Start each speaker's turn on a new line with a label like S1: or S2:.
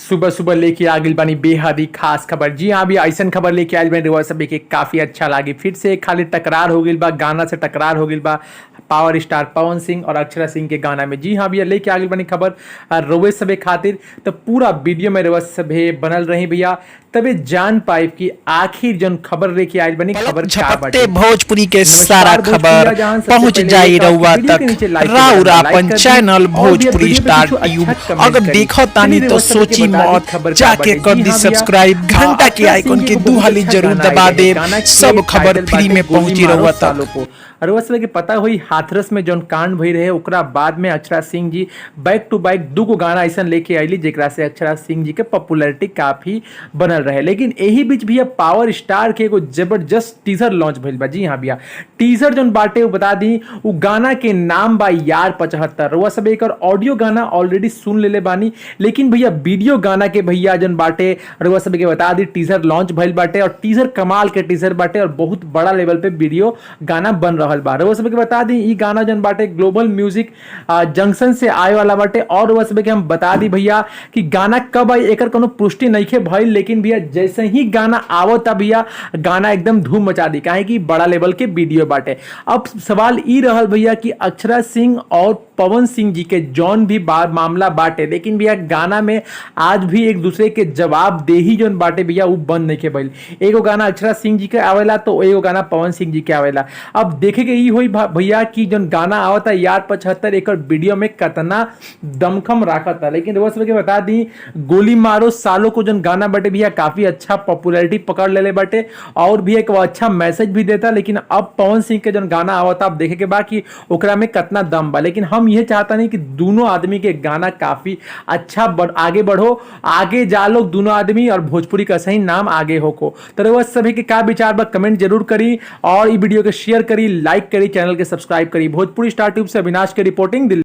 S1: सुबह सुबह लेके आ गइल बानी बेहद ही खास खबर। जी हाँ, अभी ऐसन खबर लेके आइल बानी रउआ सब के काफी अच्छा लागी। फिर से खाली तकरार हो गइल बा, गाना से तकरार हो गइल बा पावर स्टार पवन सिंह और अक्षरा सिंह के गाना में। जी हाँ भैया, लेके आ गइल बानी खबर रउआ सबे खातिर, तो पूरा वीडियो में रउआ सभे बनल रही भैया, तबे जान पाइब कि आखिर जौन खबर लेके आइल बानी खबर का बाटे।
S2: झपकते भोजपुरी के
S1: नमस्कार
S2: सारा
S1: भोजपुरिया
S2: खबर
S1: जहान, सबसे
S2: पहुंच
S1: पहले
S2: जाई
S1: एक आपकी
S2: रउआ
S1: वीडियो
S2: तक।
S1: के नीचे लाइक के
S2: राउर
S1: बटन लाइक
S2: अपन
S1: कर दी
S2: चैनल
S1: और भैया
S2: भोजपुरी
S1: वीडियो पे
S2: स्टार
S1: कुछ अच्छा
S2: ट्यूब
S1: कमेंट
S2: अगर
S1: करी।
S2: देखो तानी
S1: चलिए
S2: तो
S1: रउआ सबके
S2: सोची
S1: बता दी
S2: मत,
S1: खबर का
S2: जाके
S1: बाटे।
S2: कर
S1: जी
S2: दी
S1: हाँ भैया,
S2: सब्सक्राइब, घंटा के
S1: अक्षरा
S2: आइकन
S1: सिंह
S2: के
S1: के
S2: दू
S1: बहुत
S2: हाली
S1: अच्छा
S2: जरूर
S1: गाना
S2: दबा
S1: आइल रहे।
S2: दे,
S1: गाना के
S2: सब खबर
S1: टाइटल
S2: फ्री
S1: बाटे
S2: में
S1: गोली
S2: पहुंची
S1: मारो
S2: रउआ तक।
S1: सालों को। और रउआ सबके पता हुई हाथरस में जौन कांड भई रहे ओकरा बाद में Akshara Singh ji back to back दू गो गाना ऐसा लेके आईली जेकरा से अक्षरा सिंह जी के पॉपुलैरिटी काफी बनल रहे। लेकिन यही बीच भैया पावर स्टार के एगो जबरदस्त टीजर लॉन्च भइल बा। जी हाँ भैया, टीजर जौन बाटे वो बता दी, उ गाना के नाम बा यार 75। रउआ सब एकर ऑडियो गाना ऑलरेडी सुन लेले बानी, लेकिन भैया वीडियो गाना के भैया जौन बाटे रउआ सब के बता दी टीजर लॉन्च भइल बाटे और टीजर कमाल के टीजर बाटे और बहुत बड़ा लेवल पे वीडियो गाना बन रहल बा। रउआ सब के बता दी ई गाना जौन बाटे ग्लोबल म्यूजिक जंक्शन से आए वाला बाटे। और रउआ सब के हम बता दी भैया कि गाना कब आई एकर कोनो पुष्टि नइखे भइल, लेकिन भैया जैसे ही गाना आवता भैया गाना एकदम धूम मचा दी, काहे कि बड़ा लेवल के वीडियो बाटे। अब सवाल ई रहल भैया कि अक्षरा सिंह और पवन सिंह जी के जौन भी मामला बाटे, लेकिन भैया गाना में आज भी एक दूसरे के जवाब देही जौन बाटे भैया उ बंद नइखे भइल। एगो गाना अक्षरा सिंह जी के आवेला तो एगो गाना पवन सिंह जी के आवेला। अब देखे के ई होई भैया कि जौन गाना आवता यार 75 एकर वीडियो में कतना दमखम राखता। लेकिन रउआ सबके बता दी गोली मारो सालों को जौन गाना बाटे भैया काफी अच्छा पॉपुलैरिटी पकड़ लेले बाटे और भी एक अच्छा मैसेज भी देता। लेकिन अब पवन सिंह के जौन गाना आवता अब देखे के बा कि ओकरा में कतना दम बा। लेकिन हम ये चाहता नहीं कि दोनों आदमी के गाना काफी अच्छा आगे बढ़ो, आगे जा लोग दोनों आदमी और भोजपुरी का सही नाम आगे हो को। तो रउआ सभी के का विचार बा कमेंट जरूर करी और ई वीडियो के शेयर करी, लाइक करी, चैनल के सब्सक्राइब करी। भोजपुरी स्टार ट्यूब से अविनाश के रिपोर्टिंग, दिल्ली।